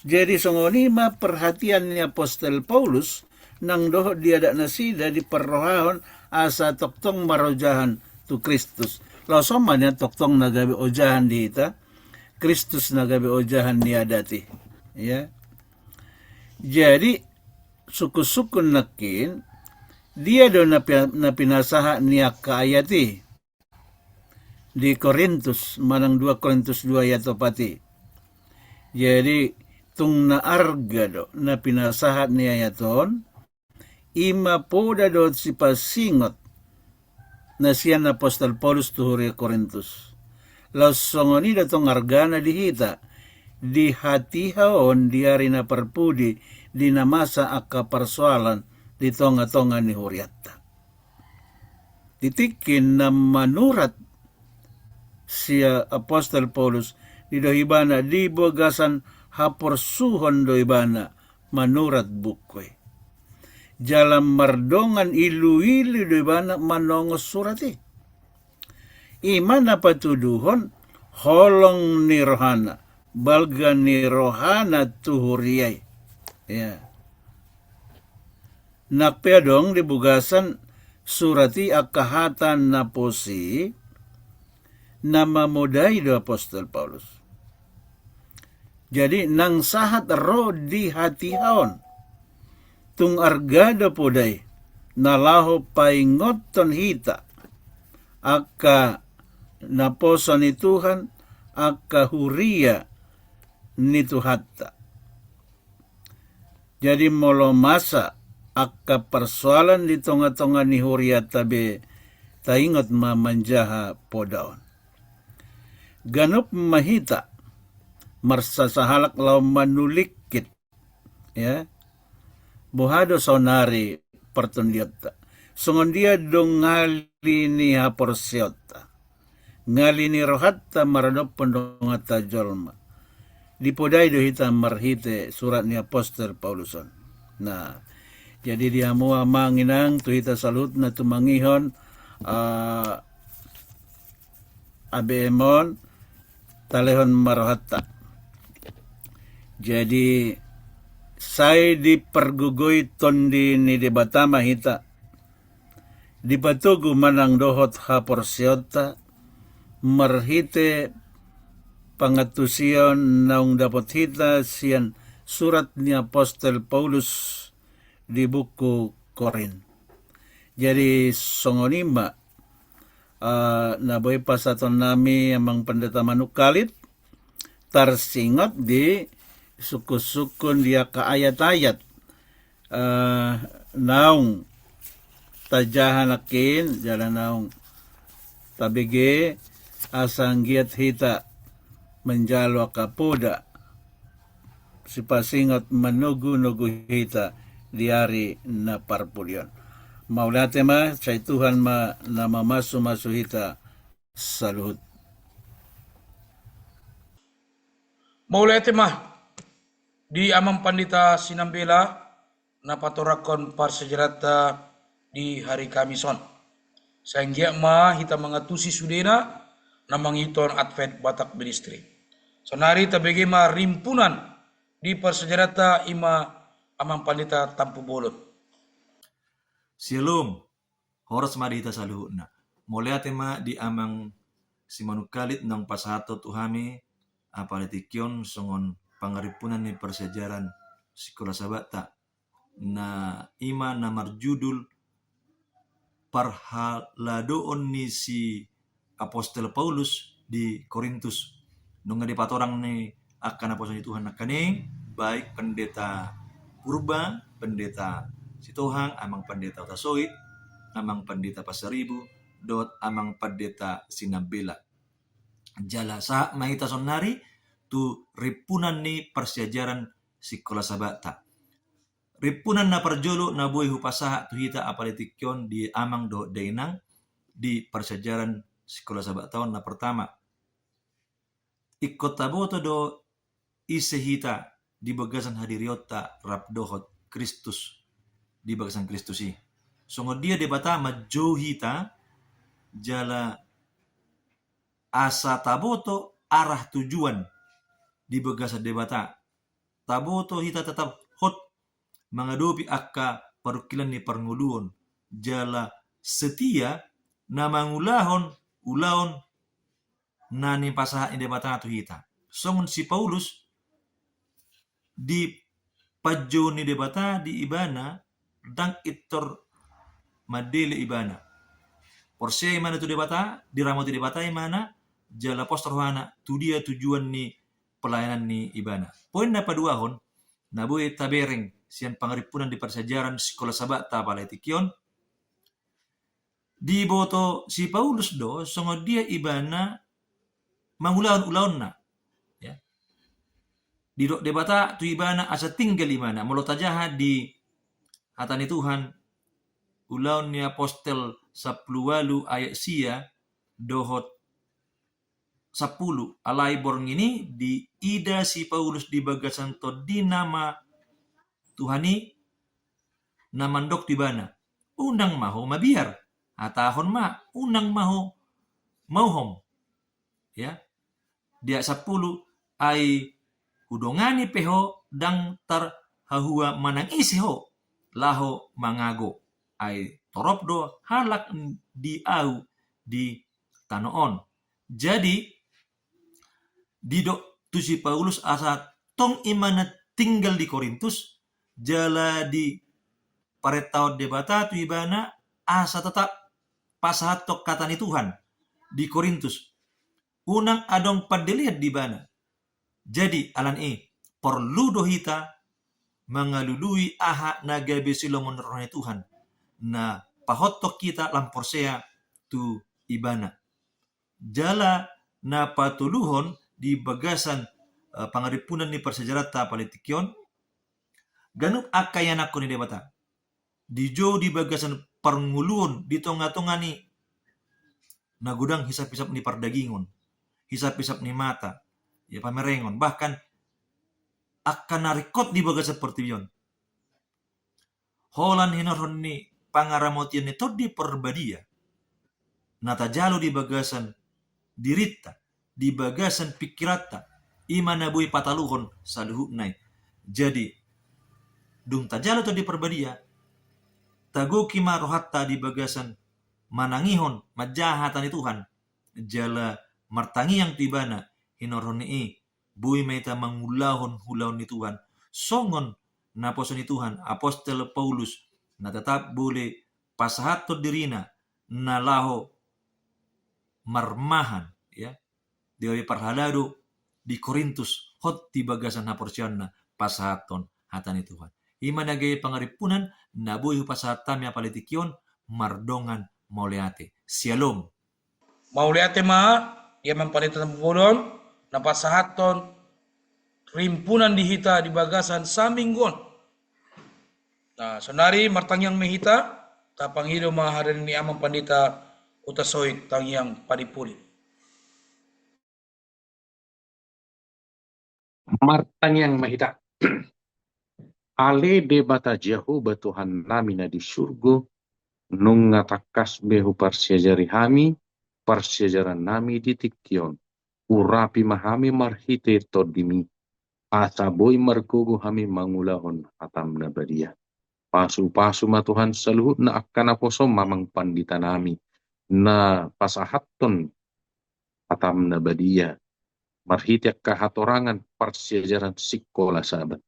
Jadi songon i ma perhatian ni apostel Paulus nang dohot di adat nasida diparrohahon asa tongtong marhaojahan tu Kristus. Laos on ma nian tongtong na gabe ojahan di hita, Kristus na gabe ojahan ni adat i. Ya. Jadi sungkunsungkun nangkin, dia do na pi-, na pinasahat ni angka ayat i di Korintus, manang dua Korintus dua ayat opat i. Jadi tung na arga do na pinasahat ni ayat on, i ma poda dohot sipasingot na sian apostel Paulus tu huria Korintus. Laos songon i do tong argana di hita, di hatiha on di ari na parpudi, di na masa angka parsoalan di tongatonga ni hurianta. Di tingki na manurat si apostel Paulus, didok ibana, di bagasan haporsuhon do ibana manurat buku i. Jala mardongan iluilu do ibana manongos surat i. I ma na patuduhon holong ni rohana, balga ni rohana tu huria i. Ya. Nang pe adong di bagasan surat i angka hata na pos i, na mamodai do apostel Paulus. Jadi nang sahat ro di hatiha on, tung arga do poda i, na laho paingothon hita angka naposo ni Tuhan, angka huria ni Tuhanta. Jadi molo masa angka parsoalan di tongatonga ni hurianta be, taingot ma manjaha poda on. Ganup ma hita marsasahalak laho manulingkit, ya. Boha do saonari partondionta? Songon dia do ngali ni haporseaonta, ngali ni rohanta maradophon donganta jolma? Dipodai do hita marhite surat ni apostel Paulus on. Nah, jadi di hamu amang inang, tu hita saluhutna tumangihon, eh, A B M on, talehon ma rohanta. Jadi sai dipargogoi Tondi ni Debata ma hita, dipatogu ma nang dohot haporseaonta marhite pangantusion naung dapot hita sian surat ni apostel Paulus di buku Korint. Jadi songon i ma, eh, na boi pasahatonnami amang pandita Manungkalit, tarsingot di sungkunsungkun di angka ayat-ayat, eh, naung tajaha nangkin, jala naung tabege, asa anggiat hita manjalo angka poda sipasingot manogunogu hita di ari na parpudi on. Mauliate ma, sai Tuhan ma na mamasumasu hita saluhut. Mauliate ma di amang pandita Sinambela na patorangkon parsiajaranta di hari Kamis on. Sai anggiat ma hita mangantusi sudena na mangihuthon Advent Batak Ministry. Saonari tabege ma rimpunan di parsiajaranta, i ma amang pandita Tampubolon. Syalom. Horas ma di hita saluhutna. Mauliate ma di amang Simanungkalit naung pasahathon tu hami apala tingki on songon pangarimpunan ni parsiajaran Sikola Sabatta, na i ma na marjudul Parhaladoon ni si Apostel Paulus di Korintus. Nunga dipatorang ni angka naposo ni Tuhan nangkaning, baik Pendeta Purba, Pendeta Sitohang, Amang Pendeta Hutasoit, Amang Pendeta Pasaribu, dohot Amang Pendeta Sinambela. Jala sahat ma hita saonnari tu rimpunan ni parsiajaran Sikola Sabatta. Rimpunan na parjolo na boi hupasahat tu hita apala tingki on di amang dohot dainang di parsiajaran Sikola Sabatta on, na pertama, ingkon taboto do ise hita di bagasan hadirionta rap dohot Kristus, di bagasan Kristus i. Songon dia Debata manjou hita, jala asa taboto arah tujuan di bagasan Debata. Taboto hita tetap hot mangadopi angka parungkilon ni parngoluon, jala setia na mangulahon ulaon na nipasahat ni Debata tu hita. Songon si Paulus, di panjouon ni Debata di ibana, ndang pintor mandele ibana. Porsea ibana tu Debata, diramoti Debata ibana, jala pos rohana tu dia tujuan ni pelayanan ni ibana. Poin na paduahon, na boi tabereng sian pangarimpunan di parsiajaran Sikola Sabatta apala tingki on, diboto si Paulus do songon dia ibana mangulahon ulaonna. Ya. Didok Debata tu ibana asa tinggal ibana. Molo tajaha di hata ni Tuhan, Ulaon ni Apostel sampulu ualu ayat sia dohot sampulu, alai borngin i diida si Paulus di bagasan tondina ma Tuhan i na mandok tu ibana, unang ma ho mabiar, hatahon ma, unang ma ho mauhom. Ya. Di ayat sampulu, ai hudongani pe ho ndang tarhahua manang ise ho laho mangago, ai torop do halak di ahu di tano on. Jadi, didok tu si Paulus asa tong ibana tinggal di Korintus, jala diparentahon Debata tu ibana asa tetap pasahathon hata ni Tuhan di Korintus. Unang adong pandelean di ibana. Jadi, alani i, porlu do hita mangalului aha na gabe siloamon ni roha ni Tuhan, na pahothon hita lam porsea tu ibana. Jala na patoluhon di bagasan, eh, pangarimpunan ni parsiajaranta apala tingki on, ganup angka ianakhon ni Debata dijou di bagasan parngoluon di tongatonga ni na godang hisaphisap ni pardagingon, hisaphisap ni mata, ya, pamerengon, bahkan angka na ringkot di bagasan portibi on. Holan hinorhon ni pangaramotion ni Tondi Parbadia na tajalo di bagasan dirinta, di bagasan pingkiranta, i ma na boi pataluhon saluhutna i. Jadi, dung tajalo Tondi Parbadia, tagoki ma rohanta di bagasan manangihon, manjaha hata ni Tuhan, jala martangiang tu ibana, hinorhon ni i, boi ma hita mangulahon ulaon ni Tuhan. Songon naposo ni Tuhan, Apostel Paulus, na tetap boi pasahathon dirina, na laho marmahan, ya, di ari parhalado di Korintus, hot di bagasan haporseaonna pasahathon hata ni Tuhan. I ma na gabe pangarimpunan, na boi hupasahat hami apala tingki on, mardongan mauliate. Syalom. Mauliate ma, di Amang Pandita Tampubolon, na pasahathon rimpunan di hita di bagasan saminggu on. Nah, saonnari martangiang ma hita, tapangido ma harian ni Amang Pandita Hutasoit tangiang padimpuli. Martangiang ma hita. Ale Debata Jahowa Tuhannami na di surgo, nunga tangkas be huparsiajari hami parsiajarannami di tingki on. Urapi ma hami marhite Tondimi, asa boi margogo hami mangulahon hatam na badia. Pasupasu ma Tuhan saluhutna angka naposom, Amang Panditanami, na pasahathon hatam na badia. marhite angka hatorangan parsiajaran sikola Sabat.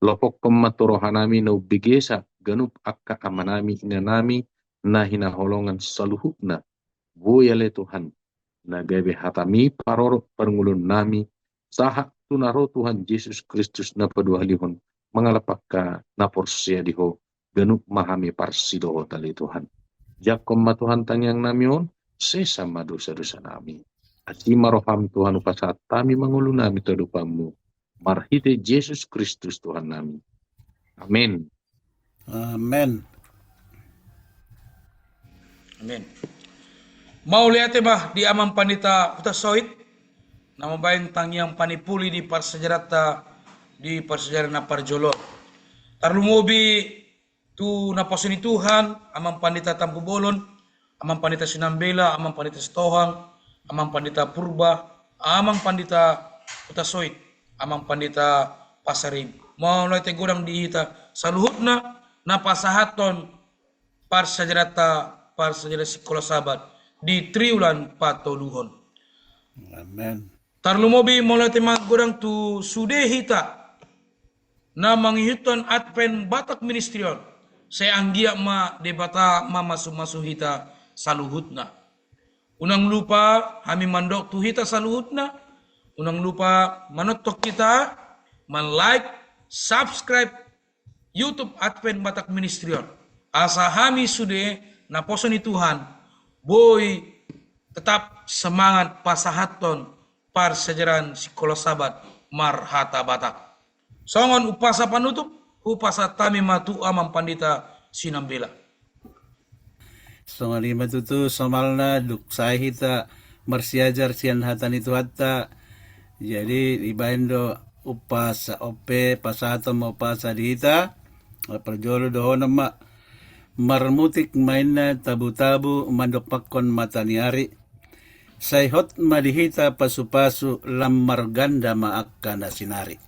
Lopokkon ma tu rohanami na umbegesa ganup angka amanami inanami na hinaholongan saluhutna. Boi ale Tuhan, na gabe hatami parorot parngoluonnami, sahat tu na ro Tuhan Jesus Kristus na paduahalihon mangalap angka na porsea di Ho, ganup ma hami parsidohot ale Tuhan. Jangkon ma Tuhan tangiangnami on, sesa ma dosadosanami. Asi ma roham Tuhan hupasahat hami mangolunami tu adopanmu. Marhite Jesus Kristus Tuhannami. Amen. Amen. Amen. Mauliate ma di Amang Pandita Hutasoit, na mambahen tangiang panipuli di parsiajaranta di parsiajaran na parjolo. Tarlumobi tu naposo ni Tuhan, Amang Pandita Tampubolon, Amang Pandita Sinambela, Amang Pandita Sitohang, Amang Pandita Purba, Amang Pandita Hutasoit, Amang Pandita Pasaribu. Mauliate godang di hita saluhutna na pasahathon parsiajaranta, parsiajaran sikola Sabat di triwulan patoluhon. Amen. Tarlumobi mauliate ma godang tu sude hita na mangihuthon Advent Batak Ministry on, sai anggiat ma Debata mamasumasu hita saluhutna. Unang lupa hami mandok tu hita saluhutna, unang lupa manonton hita, man-like, subscribe YouTube Advent Batak Ministry on. Asa hami sude naposo ni Tuhan, boi tetap semangat pasahathon parsiajaran sikola Sabat marhata Batak. Songon umpasa panutup, hupasahat hami ma tu Amang Pandita Sinambela. Songon i ma tutu somalna, dung sae hita marsiajar sian hata ni Tuhanta. Jadi dibahen do umpasa, on pe pasahaton ma umpasa di hita. Parjolo dohonon ma, marmutik ma inna tabutabu mandompakkon mata ni ari. Sai hot ma di hita pasupasu, lam marganda ma angka na sinari.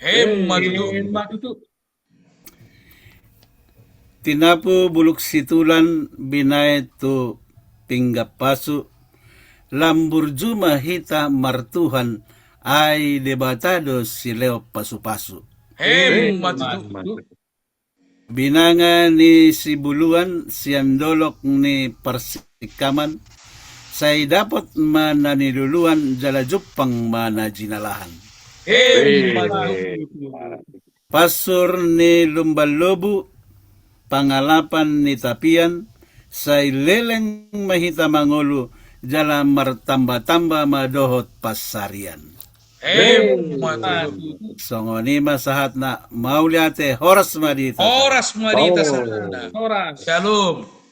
Emma tutu. Emma tutu. Tinapu bulung situlan binahen tu pinggan pasu, lam burju ma hita martuhan, ai Debata do silehon pasupasu. Emma tutu. Binanga ni sibuluan sian dolok ni parsikaman, sai dapot ma na niluluan jala jumpang ma na jinalahan. Emma tutu. Pansur ni lumban lobu, pangalapan ni tapian, sai leleng ma hita mangolu, jala martambatamba ma dohot pansarian. Emma tutu. Songon i ma sahatna, mauliate, horas ma di hita. Horas ma di hita saluhutna. Horas. Shalom.